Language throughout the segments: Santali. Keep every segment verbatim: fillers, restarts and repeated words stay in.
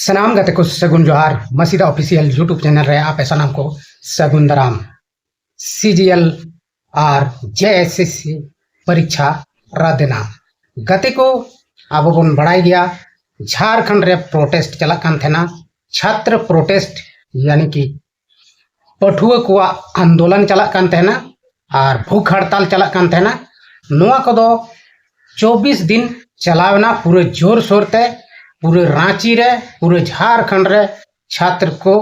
ᱥᱟᱱᱟᱢ ᱜᱟᱛᱮ ᱠᱚ ᱥᱟᱹᱜᱩᱱ ᱡᱚᱦᱟᱨ᱾ ᱢᱟᱥᱤᱫᱟ ᱚᱯᱷᱤᱥᱤᱭᱟᱞ YouTube ᱪᱮᱱᱮᱞ ᱨᱮ ᱟᱯᱮ ᱥᱟᱱᱟᱢ ᱠᱚ ᱥᱟᱹᱜᱩᱱ ᱫᱟᱨᱟᱢ᱾ ᱥᱤᱡᱤᱮᱞ ᱟᱨ ᱡᱮ ᱮᱥ ᱮᱥ ᱥᱤ ᱯᱚᱨᱤᱠᱷᱟ ᱨᱟᱫᱮᱱᱟ᱾ ᱜᱟᱛᱮ ᱠᱚ, ᱟᱵᱚ ᱵᱚᱱ ᱵᱟᱲᱟᱭ ᱜᱮᱭᱟ, ᱡᱷᱟᱲᱠᱷᱚᱸᱰ ᱨᱮ ᱯᱨᱚᱴᱮᱥᱴ ᱪᱟᱞᱟᱜ ᱠᱟᱱ ᱛᱟᱦᱮᱱᱟ, ᱪᱷᱟᱛᱨᱚ ᱯᱨᱚᱴᱮᱥᱴ, ᱭᱟᱱᱤ ᱠᱤ ᱯᱟᱹᱴᱷᱩᱣᱟᱹ ᱠᱚᱣᱟᱜ ᱟᱱᱫᱳᱞᱚᱱ ᱪᱟᱞᱟᱜ ᱠᱟᱱ ᱛᱟᱦᱮᱱᱟ ᱟᱨ ᱵᱷᱩᱠ ᱦᱟᱲᱛᱟᱞ ᱪᱟᱞᱟᱜ ᱠᱟᱱ ᱛᱟᱦᱮᱱᱟ᱾ ᱱᱚᱣᱟ ᱠᱚᱫᱚ ᱪᱚᱵᱵᱤᱥ ᱫᱤᱱ ᱪᱟᱞᱟᱣ ᱮᱱᱟ ᱯᱩᱨᱟᱹ ᱡᱳᱨᱥᱳᱨ ᱛᱮ᱾ ᱯᱩᱨᱟᱹ ᱨᱟᱸᱪᱤ ᱨᱮ, ᱯᱩᱨᱟᱹ ᱡᱷᱟᱲᱠᱷᱚᱸᱰ ᱨᱮ ᱪᱷᱟᱛᱨᱚ ᱠᱚ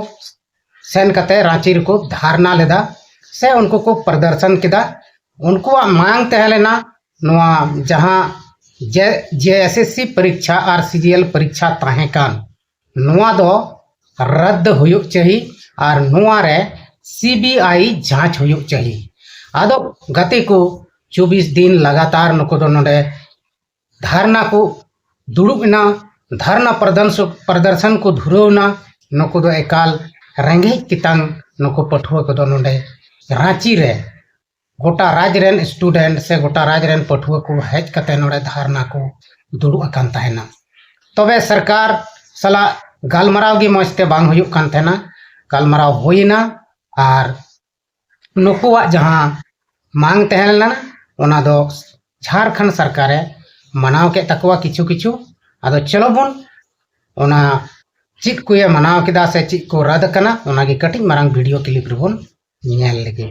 ᱥᱮᱱ ᱠᱟᱛᱮ ᱨᱟᱸᱪᱤ ᱨᱮᱠᱚ ᱫᱷᱟᱨᱱᱟ ᱞᱮᱫᱟ ᱥᱮ ᱩᱱᱠᱩ ᱠᱚ ᱯᱨᱚᱫᱚᱨᱥᱚᱱ ᱠᱮᱫᱟ᱾ ᱩᱱᱠᱩᱣᱟᱜ ᱢᱟᱝ ᱛᱟᱦᱮᱸ ᱞᱮᱱᱟ ᱱᱚᱣᱟ ᱡᱟᱦᱟᱸ ᱡᱮ, ᱡᱮ ᱮᱥ ᱮᱥ ᱥᱤ ᱯᱚᱨᱤᱠᱷᱟ ᱟᱨ ᱥᱤᱡᱤᱮᱞ ᱯᱚᱨᱤᱠᱷᱟ ᱛᱟᱦᱮᱸ ᱠᱟᱱ, ᱱᱚᱣᱟ ᱫᱚ ᱨᱟᱫᱽᱫ ᱦᱩᱭᱩᱜ ᱪᱟᱹᱦᱤ ᱟᱨ ᱱᱚᱣᱟ ᱨᱮ ᱥᱤ ᱵᱤ ᱟᱭ ᱡᱟᱸᱪ ᱦᱩᱭᱩᱜ ᱪᱟᱹᱦᱤ᱾ ᱟᱫᱚ ᱜᱟᱛᱮ ᱠᱚ, ᱪᱚᱵᱵᱤᱥ ᱫᱤᱱ ᱞᱟᱜᱟᱛᱟᱨ ᱱᱩᱠᱩ ᱫᱚ ᱱᱚᱰᱮ ᱫᱷᱟᱨᱱᱟ ᱠᱚ ᱫᱩᱲᱩᱵ ᱮᱱᱟ, ᱫᱷᱟᱨᱱᱟ ᱯᱨᱚᱫᱚᱨᱥᱚ-, ᱯᱨᱚᱫᱚᱨᱥᱚᱱ ᱠᱚ ᱫᱷᱩᱨᱟᱹᱣ ᱮᱱᱟ᱾ ᱱᱩᱠᱩ ᱫᱚ ᱮᱠᱟᱞ ᱨᱮᱸᱜᱮᱡ ᱛᱮᱛᱟᱝ ᱱᱩᱠᱩ ᱯᱟᱹᱴᱷᱩᱣᱟᱹ ᱠᱚᱫᱚ ᱱᱚᱰᱮ ᱨᱟᱸᱪᱤ ᱨᱮ ᱜᱚᱴᱟ ᱨᱟᱡᱽ ᱨᱮᱱ ᱥᱴᱩᱰᱮᱱᱴ ᱥᱮ ᱜᱚᱴᱟ ᱨᱟᱡᱽ ᱨᱮᱱ ᱯᱟᱹᱴᱷᱩᱣᱟᱹ ᱠᱚ ᱦᱮᱡ ᱠᱟᱛᱮ ᱱᱚᱰᱮ ᱫᱷᱟᱨᱱᱟ ᱠᱚ ᱫᱩᱲᱩᱵ ᱟᱠᱟᱱ ᱛᱟᱦᱮᱱᱟ᱾ ᱛᱚᱵᱮ ᱥᱚᱨᱠᱟᱨ ᱥᱟᱞᱟᱜ ᱜᱟᱞᱢᱟᱨᱟᱣ ᱜᱮ ᱢᱚᱡᱽ ᱛᱮ ᱵᱟᱝ ᱦᱩᱭᱩᱜ ᱠᱟᱱ ᱛᱟᱦᱮᱱᱟ᱾ ᱜᱟᱞᱢᱟᱨᱟᱣ ᱦᱩᱭᱮᱱᱟ ᱟᱨ ᱱᱩᱠᱩᱣᱟᱜ ᱡᱟᱦᱟᱸ ᱢᱟᱝ ᱛᱟᱦᱮᱸ ᱞᱮᱱᱟ, ᱚᱱᱟ ᱫᱚ ᱡᱷᱟᱲᱠᱷᱚᱸᱰ ᱥᱚᱨᱠᱟᱨᱮ ᱢᱟᱱᱟᱣ ᱠᱮᱫ ᱛᱟᱠᱚᱣᱟ ᱠᱤᱪᱷᱩ ᱠᱤᱪᱷᱩ᱾ ᱟᱫᱚ ᱪᱚᱞᱚ ᱵᱚᱱ ᱚᱱᱟ ᱪᱮᱫ ᱠᱚᱭᱮ ᱢᱟᱱᱟᱣ ᱠᱮᱫᱟ ᱥᱮ ᱪᱮᱫ ᱠᱚ ᱨᱟᱫ ᱟᱠᱟᱱᱟ, ᱚᱱᱟᱜᱮ ᱠᱟᱹᱴᱤᱡ ᱢᱟᱨᱟᱝ ᱵᱷᱤᱰᱤᱭᱳ ᱠᱞᱤᱯ ᱨᱮᱵᱚᱱ ᱧᱮᱞ ᱞᱮᱜᱮ᱾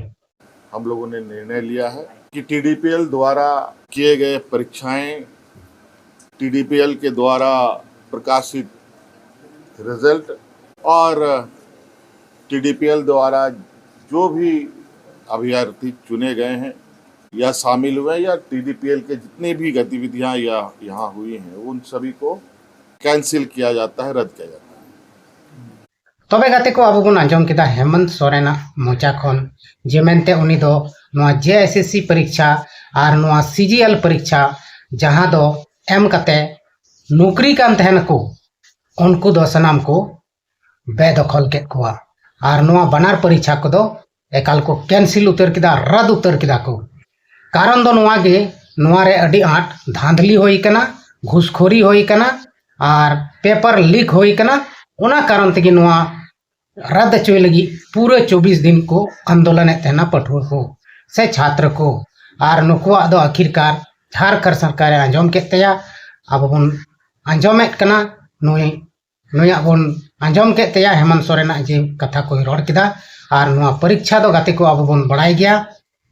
हम लोगों ने निर्णय लिया है कि टीडीपीएल द्वारा किए गए परीक्षाएं, टीडीपीएल के द्वारा प्रकाशित रिजल्ट और टीडीपीएल द्वारा जो भी अभ्यर्थी चुने गए हैं या शामिल हुए हैं या टीडीपीएल के जितनी भी गतिविधियां या यहाँ हुई हैं, उन सभी को कैंसिल किया जाता है, रद्द किया जाता है। ᱛᱚᱵᱮ ᱜᱟᱛᱮ ᱠᱚ, ᱟᱵᱚ ᱵᱚᱱ ᱟᱸᱡᱚᱢ ᱠᱮᱫᱟ ᱦᱮᱢᱚᱱᱛ ᱥᱚᱨᱮᱱᱟᱜ ᱢᱚᱪᱟ ᱠᱷᱚᱱ ᱡᱮ ᱢᱮᱱᱛᱮ ᱩᱱᱤ ᱫᱚ ᱱᱚᱣᱟ ᱡᱮ ᱮᱥ ᱮᱥ ᱥᱤ ᱯᱚᱨᱤᱠᱷᱟ ᱟᱨ ᱱᱚᱣᱟ ᱥᱤ ᱡᱤ ᱮᱞ ᱯᱚᱨᱤᱠᱷᱟ ᱡᱟᱦᱟᱸ ᱫᱚ ᱮᱢ ᱠᱟᱛᱮ ᱱᱚᱠᱨᱤ ᱠᱟᱱ ᱛᱟᱦᱮᱱᱟᱠᱚ, ᱩᱱᱠᱩ ᱫᱚ ᱥᱟᱱᱟᱢ ᱠᱚ ᱵᱮᱫᱚᱠᱷᱚᱞ ᱠᱮᱫ ᱠᱚᱣᱟ ᱟᱨ ᱱᱚᱣᱟ ᱵᱟᱱᱟᱨ ᱯᱚᱨᱤᱠᱷᱟ ᱠᱚᱫᱚ ᱮᱠᱟᱞ ᱠᱚ ᱠᱮᱱᱥᱤᱞ ᱩᱛᱟᱹᱨ ᱠᱮᱫᱟ, ᱨᱟᱫ ᱩᱛᱟᱹᱨ ᱠᱮᱫᱟ ᱠᱚ᱾ ᱠᱟᱨᱚᱱ ᱫᱚ ᱱᱚᱣᱟ ᱜᱮ, ᱱᱚᱣᱟ ᱨᱮ ᱟᱹᱰᱤ ᱟᱸᱴ ᱫᱷᱟᱸᱫᱷᱞᱤ ᱦᱩᱭ ᱠᱟᱱᱟ, ᱜᱷᱩᱥᱠᱷᱳᱨᱤ ᱦᱩᱭ ᱠᱟᱱᱟ ᱟᱨ ᱯᱮᱯᱟᱨ ᱞᱤᱠ ᱦᱩᱭ ᱠᱟᱱᱟ᱾ ᱚᱱᱟ ᱠᱟᱨᱚᱱ ᱛᱮᱜᱮ ᱱᱚᱣᱟ ᱨᱟᱫ ᱦᱚᱪᱚᱭ ᱞᱟᱹᱜᱤᱫ ᱯᱩᱨᱟᱹ ᱪᱚᱵᱵᱤᱥ ᱫᱤᱱ ᱠᱚ ᱟᱱᱫᱳᱞᱚᱱᱮᱫ ᱛᱟᱦᱮᱱᱟ ᱯᱟᱹᱴᱷᱩᱣᱟᱹ ᱠᱚ ᱥᱮ ᱪᱷᱟᱛᱨᱚ ᱠᱚ᱾ ᱟᱨ ᱱᱩᱠᱩᱣᱟᱜ ᱫᱚ ᱟᱹᱠᱷᱤᱨᱠᱟᱨ ᱡᱷᱟᱲᱠᱷᱚᱸᱰ ᱥᱚᱨᱠᱟᱨᱮ ᱟᱸᱡᱚᱢ ᱠᱮᱫ ᱛᱟᱭᱟ᱾ ᱟᱵᱚ ᱵᱚᱱ ᱟᱸᱡᱚᱢᱮᱫ ᱠᱟᱱᱟ, ᱱᱩᱭ ᱱᱩᱭᱟᱜ ᱵᱚᱱ ᱟᱸᱡᱚᱢ ᱠᱮᱫ ᱛᱟᱭᱟ ᱦᱮᱢᱚᱱᱛ ᱥᱚᱨᱮᱱᱟᱜ ᱡᱮ ᱠᱟᱛᱷᱟ ᱠᱚᱭ ᱨᱚᱲ ᱠᱮᱫᱟ᱾ ᱟᱨ ᱱᱚᱣᱟ ᱯᱚᱨᱤᱠᱪᱷᱟ ᱫᱚ ᱜᱟᱛᱮ ᱠᱚ ᱟᱵᱚ ᱵᱚᱱ ᱵᱟᱲᱟᱭ ᱜᱮᱭᱟ,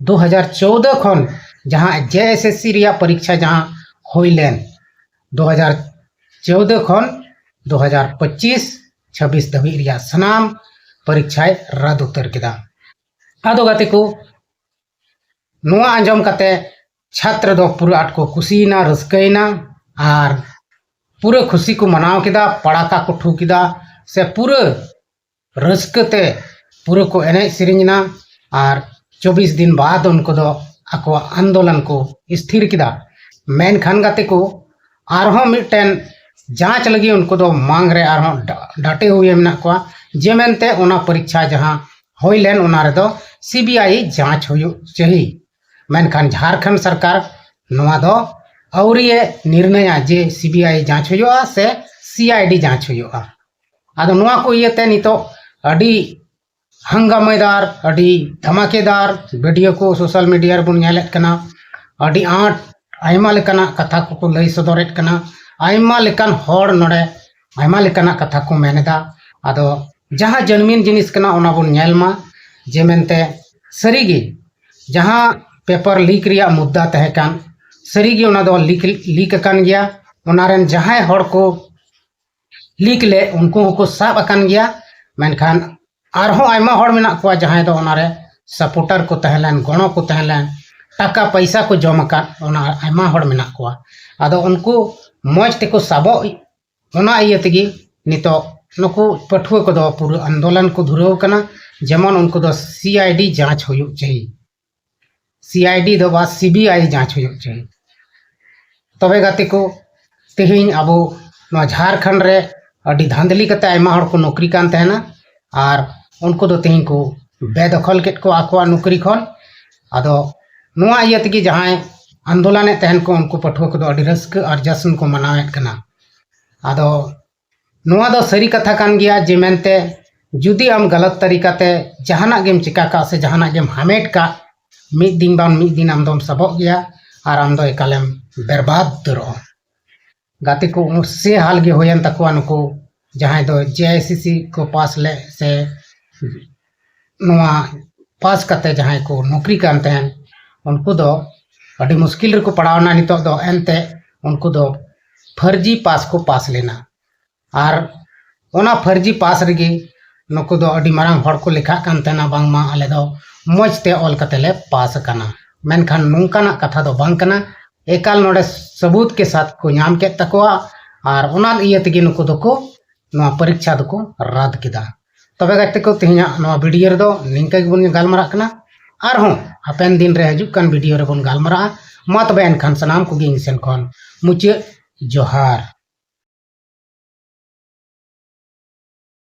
ᱫᱩ ᱦᱟᱡᱟᱨ ᱪᱳᱣᱫᱟᱹ ᱠᱷᱚᱱ ᱡᱟᱦᱟᱸ ᱡᱮ ᱮᱥ ᱮᱥ ᱥᱤ ᱨᱮᱭᱟᱜ ᱯᱚᱨᱤᱠᱪᱷᱟ ᱡᱟᱦᱟᱸ ᱦᱩᱭ ᱞᱮᱱ, ᱫᱩ ᱦᱟᱡᱟᱨ ᱪᱳᱣᱫᱟᱹ ᱠᱷᱚᱱ ᱫᱩ ᱦᱟᱡᱟᱨ ᱯᱚᱸᱪᱤᱥ ᱪᱷᱟᱵᱵᱤᱥ ᱫᱷᱟᱹᱵᱤᱡ ᱨᱮᱭᱟᱜ ᱥᱟᱱᱟᱢ ᱯᱚᱨᱤᱠᱪᱷᱟᱭ ᱨᱟᱫ ᱩᱛᱟᱹᱨ ᱠᱮᱫᱟ᱾ ᱟᱫᱚ ᱜᱟᱛᱮ ᱠᱚ, ᱱᱚᱣᱟ ᱟᱸᱡᱚᱢ ᱠᱟᱛᱮ ᱪᱷᱟᱛᱨᱚ ᱫᱚ ᱯᱩᱨᱟᱹ ᱟᱸᱴ ᱠᱚ ᱠᱩᱥᱤᱭᱮᱱᱟ, ᱨᱟᱹᱥᱠᱟᱹᱭᱮᱱᱟ᱾ ᱟᱨ ᱯᱩᱨᱟᱹ ᱠᱷᱩᱥᱤ ᱠᱚ ᱢᱟᱱᱟᱣ ᱠᱮᱫᱟ, ᱯᱟᱲᱟᱠᱟ ᱠᱚ ᱴᱷᱩ ᱠᱮᱫᱟ, ᱥᱮ ᱯᱩᱨᱟᱹ ᱨᱟᱹᱥᱠᱟᱹ ᱛᱮ ᱯᱩᱨᱟᱹ ᱠᱚ ᱮᱱᱮᱡ ᱥᱮᱨᱮᱧ ᱮᱱᱟ᱾ ᱟᱨ ᱪᱚᱵᱵᱤᱥ ᱫᱤᱱ ᱵᱟᱫ ᱩᱱᱠᱩ ᱫᱚ ᱟᱠᱚᱣᱟᱜ ᱟᱱᱫᱳᱞᱚᱱ ᱠᱚ ᱥᱛᱷᱤᱨ ᱠᱮᱫᱟ᱾ ᱢᱮᱱᱠᱷᱟᱱ ᱜᱟᱛᱮ ᱠᱚ, ᱟᱨᱦᱚᱸ ᱢᱤᱫᱴᱮᱱ ᱡᱟᱸᱪ ᱞᱟᱹᱜᱤᱫ ᱩᱱᱠᱩ ᱫᱚ ᱢᱟᱝ ᱨᱮ ᱟᱨᱦᱚᱸ ᱰᱟ-, ᱰᱟᱴᱮ ᱦᱩᱭ ᱢᱮᱱᱟᱜ ᱠᱚᱣᱟ, ᱡᱮ ᱢᱮᱱᱛᱮ ᱚᱱᱟ ᱯᱚᱨᱤᱠᱪᱷᱟ ᱡᱟᱦᱟᱸ ᱦᱩᱭ ᱞᱮᱱ ᱚᱱᱟ ᱨᱮᱫᱚ ᱥᱤ ᱵᱤ ᱟᱭ ᱡᱟᱸᱪ ᱦᱩᱭᱩᱜ ᱪᱟᱹᱦᱤ᱾ ᱢᱮᱱᱠᱷᱟᱱ ᱡᱷᱟᱲᱠᱷᱚᱸᱰ ᱥᱚᱨᱠᱟᱨ ᱱᱚᱣᱟ ᱫᱚ ᱟᱹᱣᱨᱤᱭᱮ ᱱᱤᱨᱱᱟᱭᱟ ᱡᱮ ᱥᱤ ᱵᱤ ᱟᱭ ᱡᱟᱸᱪ ᱦᱩᱭᱩᱜᱼᱟ ᱥᱮ ᱥᱤ ᱟᱭ ᱰᱤ ᱡᱟᱸᱪ ᱦᱩᱭᱩᱜᱼᱟ᱾ ᱟᱫᱚ ᱱᱚᱣᱟ ᱠᱚ ᱤᱭᱟᱹᱛᱮ ᱱᱤᱛᱚᱜ ᱟᱹᱰᱤ ᱦᱟᱝᱜᱟᱢᱮᱫᱟᱨ, ᱟᱹᱰᱤ ᱫᱷᱟᱢᱟᱠᱮᱫᱟᱨ ᱵᱷᱤᱰᱤᱭᱳ ᱠᱚ ᱥᱳᱥᱟᱞ ᱢᱤᱰᱤᱭᱟ ᱨᱮᱵᱚᱱ ᱧᱮᱞᱮᱫ ᱠᱟᱱᱟ᱾ ᱟᱹᱰᱤ ᱟᱸᱴ ᱟᱭᱢᱟ ᱞᱮᱠᱟᱱᱟᱜ ᱠᱟᱛᱷᱟ ᱠᱚᱠᱚ ᱞᱟᱹᱭ ᱥᱚᱫᱚᱨᱮᱫ ᱠᱟᱱᱟ᱾ ᱟᱭᱢᱟ ᱞᱮᱠᱟᱱ ᱦᱚᱲ ᱱᱚᱰᱮ ᱟᱭᱢᱟ ᱞᱮᱠᱟᱱᱟᱜ ᱠᱟᱛᱷᱟ ᱠᱚ ᱢᱮᱱ ᱮᱫᱟ᱾ ᱟᱫᱚ ᱡᱟᱦᱟᱸ ᱡᱟᱹᱱᱢᱤᱱ ᱡᱤᱱᱤᱥ ᱠᱟᱱᱟ ᱚᱱᱟ ᱵᱚᱱ ᱧᱮᱞ ᱢᱟ, ᱡᱮ ᱢᱮᱱᱛᱮ ᱥᱟᱹᱨᱤᱜᱮ ᱡᱟᱦᱟᱸ ᱯᱮᱯᱟᱨ ᱞᱤᱠ ᱨᱮᱭᱟᱜ ᱢᱩᱫᱽᱫᱟ ᱛᱟᱦᱮᱸ ᱠᱟᱱ, ᱥᱟᱹᱨᱤᱜᱮ ᱚᱱᱟ ᱫᱚ ᱞᱤᱠ, ᱞᱤᱠ ᱟᱠᱟᱱ ᱜᱮᱭᱟ᱾ ᱚᱱᱟ ᱨᱮᱱ ᱡᱟᱦᱟᱸᱭ ᱦᱚᱲ ᱠᱚ ᱞᱤᱠ ᱞᱮᱫ ᱩᱱᱠᱩ ᱦᱚᱸᱠᱚ ᱥᱟᱵ ᱟᱠᱟᱱ ᱜᱮᱭᱟ᱾ ᱢᱮᱱᱠᱷᱟᱱ ᱟᱨᱦᱚᱸ ᱟᱭᱢᱟ ᱦᱚᱲ ᱢᱮᱱᱟᱜ ᱠᱚᱣᱟ ᱡᱟᱦᱟᱸᱭ ᱫᱚ ᱚᱱᱟᱨᱮ ᱥᱟᱯᱳᱨᱴᱟᱨ ᱠᱚ ᱛᱟᱦᱮᱸ ᱞᱮᱱ, ᱜᱚᱲᱚ ᱠᱚ ᱛᱟᱦᱮᱸ ᱞᱮᱱ, ᱴᱟᱠᱟ ᱯᱚᱭᱥᱟ ᱠᱚ ᱡᱚᱢ ᱟᱠᱟᱫ, ᱚᱱᱟ ᱟᱭᱢᱟ ᱦᱚᱲ ᱢᱮᱱᱟᱜ ᱠᱚᱣᱟ᱾ ᱟᱫᱚ ᱩᱱᱠᱩ ᱢᱚᱡᱽ ᱛᱮᱠᱚ ᱥᱟᱵᱚᱜ, ᱚᱱᱟ ᱤᱭᱟᱹ ᱛᱮᱜᱮ ᱱᱤᱛᱚᱜ ᱱᱩᱠᱩ ᱯᱟᱹᱴᱷᱩᱣᱟᱹ ᱠᱚᱫᱚ ᱯᱩᱨᱟᱹ ᱟᱱᱫᱳᱞᱚᱱ ᱠᱚ ᱫᱷᱩᱨᱟᱹᱣ ᱠᱟᱱᱟ, ᱡᱮᱢᱚᱱ ᱩᱱᱠᱩ ᱫᱚ ᱥᱤ ᱟᱭ ᱰᱤ ᱡᱟᱸᱪ ᱦᱩᱭᱩᱜ ᱪᱟᱹᱦᱤ᱾ ᱥᱤ ᱟᱭ ᱰᱤ ᱫᱚ ᱵᱟ ᱥᱤ ᱵᱤ ᱟᱭ ᱡᱟᱸᱪ ᱦᱩᱭᱩᱜ ᱪᱟᱹᱦᱤ᱾ ᱛᱚᱵᱮ ᱜᱟᱛᱮ ᱠᱚ, ᱛᱮᱦᱮᱧ ᱟᱵᱚ ᱱᱚᱣᱟ ᱡᱷᱟᱲᱠᱷᱚᱸᱰ ᱨᱮ ᱟᱹᱰᱤ ᱫᱷᱟᱸᱫᱽᱞᱤ ᱠᱟᱛᱮ ᱟᱭᱢᱟ ᱦᱚᱲ ᱠᱚ ᱱᱚᱠᱨᱤ ᱠᱟᱱ ᱛᱟᱦᱮᱱᱟ, ᱟᱨ ᱩᱱᱠᱩ ᱫᱚ ᱛᱮᱦᱮᱧ ᱠᱚ ᱵᱮᱫᱚᱠᱷᱚᱞ ᱠᱮᱫ ᱠᱚᱣᱟ ᱟᱠᱚᱣᱟᱜ ᱱᱚᱠᱨᱤ ᱠᱷᱚᱱ᱾ ᱟᱫᱚ ᱱᱚᱣᱟ ᱤᱭᱟᱹ ᱛᱮᱜᱮ ᱡᱟᱦᱟᱸᱭ ᱟᱱᱫᱳᱞᱚᱱᱮᱫ ᱛᱟᱦᱮᱱ ᱠᱚ, ᱩᱱᱠᱩ ᱯᱟᱹᱴᱷᱩᱣᱟᱹ ᱠᱚᱫᱚ ᱟᱹᱰᱤ ᱨᱟᱹᱥᱠᱟᱹ ᱟᱨ ᱡᱟᱥᱱ ᱠᱚ ᱢᱟᱱᱟᱣᱮᱫ ᱠᱟᱱᱟ᱾ ᱟᱫᱚ ᱱᱚᱣᱟ ᱫᱚ ᱥᱟᱹᱨᱤ ᱠᱟᱛᱷᱟ ᱠᱟᱱ ᱜᱮᱭᱟ ᱡᱮ ᱢᱮᱱᱛᱮ ᱡᱩᱫᱤ ᱟᱢ ᱜᱟᱞᱟᱛ ᱛᱟᱹᱨᱤᱠᱟ ᱛᱮ ᱡᱟᱦᱟᱱᱟᱜ ᱜᱮᱢ ᱪᱤᱠᱟ ᱠᱟᱜ ᱥᱮ ᱡᱟᱦᱟᱱᱟᱜ ᱜᱮᱢ ᱦᱟᱢᱮᱴ ᱠᱟᱜ, ᱢᱤᱫ ᱫᱤᱱ ᱵᱟᱝ ᱢᱤᱫ ᱫᱤᱱ ᱟᱢ ᱫᱚᱢ ᱥᱟᱵᱚᱜ ᱜᱮᱭᱟ ᱟᱨ ᱟᱢ ᱫᱚ ᱮᱠᱟᱞᱮᱢ ᱵᱮᱨᱵᱟᱫ ᱩᱛᱟᱹᱨᱚᱜᱼᱟ᱾ ᱜᱟᱛᱮ ᱠᱚ, ᱥᱮ ᱦᱟᱞ ᱜᱮ ᱦᱩᱭᱮᱱ ᱛᱟᱠᱚᱣᱟ ᱱᱩᱠᱩ ᱡᱟᱦᱟᱸᱭ ᱫᱚ ᱡᱮ ᱟᱭ ᱥᱤ ᱥᱤ ᱠᱚ ᱯᱟᱥ ᱞᱮᱫ ᱥᱮ ᱱᱚᱣᱟ ᱯᱟᱥ ᱠᱟᱛᱮ ᱡᱟᱦᱟᱸᱭ ᱠᱚ ᱱᱚᱠᱨᱤ ᱠᱟᱱ ᱛᱟᱦᱮᱸᱱ, ᱩᱱᱠᱩ ᱫᱚ ᱟᱹᱰᱤ ᱢᱩᱥᱠᱤᱞ ᱨᱮᱠᱚ ᱯᱟᱲᱟᱣᱱᱟ᱾ ᱱᱤᱛᱚᱜ ᱫᱚ ᱮᱱᱛᱮ ᱩᱱᱠᱩ ᱫᱚ ᱯᱷᱟᱹᱨᱡᱤ ᱯᱟᱥ ᱠᱚ ᱯᱟᱥ ᱞᱮᱱᱟ᱾ ᱟᱨ ᱚᱱᱟ ᱯᱷᱟᱹᱨᱡᱤ ᱯᱟᱥ ᱨᱮᱜᱮ ᱱᱩᱠᱩ ᱫᱚ ᱟᱹᱰᱤ ᱢᱟᱨᱟᱝ ᱦᱚᱲ ᱠᱚ ᱞᱮᱠᱷᱟᱜ ᱠᱟᱱ ᱛᱟᱦᱮᱱᱟ, ᱵᱟᱝᱢᱟ ᱟᱞᱮ ᱫᱚ ᱢᱚᱡᱽ ᱛᱮ ᱚᱞ ᱠᱟᱛᱮ ᱞᱮ ᱯᱟᱥ ᱟᱠᱟᱱᱟ᱾ ᱢᱮᱱᱠᱷᱟᱱ ᱱᱚᱝᱠᱟᱱᱟᱜ ᱠᱟᱛᱷᱟ ᱫᱚ ᱵᱟᱝ ᱠᱟᱱᱟ᱾ ᱮᱠᱟᱞ ᱱᱚᱰᱮ ᱥᱟᱹᱵᱩᱛ ᱠᱮ ᱥᱟᱛ ᱠᱚ ᱧᱟᱢ ᱠᱮᱫ ᱛᱟᱠᱚᱣᱟ ᱟᱨ ᱚᱱᱟ ᱤᱭᱟᱹ ᱛᱮᱜᱮ ᱱᱩᱠᱩ ᱫᱚᱠᱚ ᱱᱚᱣᱟ ᱯᱚᱨᱤᱠᱷᱟ ᱫᱚᱠᱚ ᱨᱟᱫ ᱠᱮᱫᱟ᱾ ᱛᱚᱵᱮ ᱜᱟᱛᱮ ᱠᱚ, ᱛᱮᱦᱮᱧᱟᱜ ᱱᱚᱣᱟ ᱵᱷᱤᱰᱤᱭᱳ ᱨᱮᱫᱚ ᱱᱤᱝᱠᱟ ᱜᱮᱵᱚᱱ ᱜᱟᱞᱢᱟᱨᱟᱜ ᱠᱟᱱᱟ᱾ ᱟᱨᱦᱚᱸ ᱦᱟᱯᱮᱱ ᱫᱤᱱ ᱨᱮ ᱦᱤᱡᱩᱜ ᱠᱟᱱ ᱵᱷᱤᱰᱤᱭᱳ ᱨᱮᱵᱚᱱ ᱜᱟᱞᱢᱟᱨᱟᱜᱼᱟ᱾ ᱢᱟ ᱛᱚᱵᱮ ᱮᱱᱠᱷᱟᱱ ᱥᱟᱱᱟᱢ ᱠᱚᱜᱮ ᱤᱧ ᱥᱮᱱ ᱠᱷᱚᱱ ᱢᱩᱪᱟᱹᱫ ᱡᱚᱦᱟᱨ᱾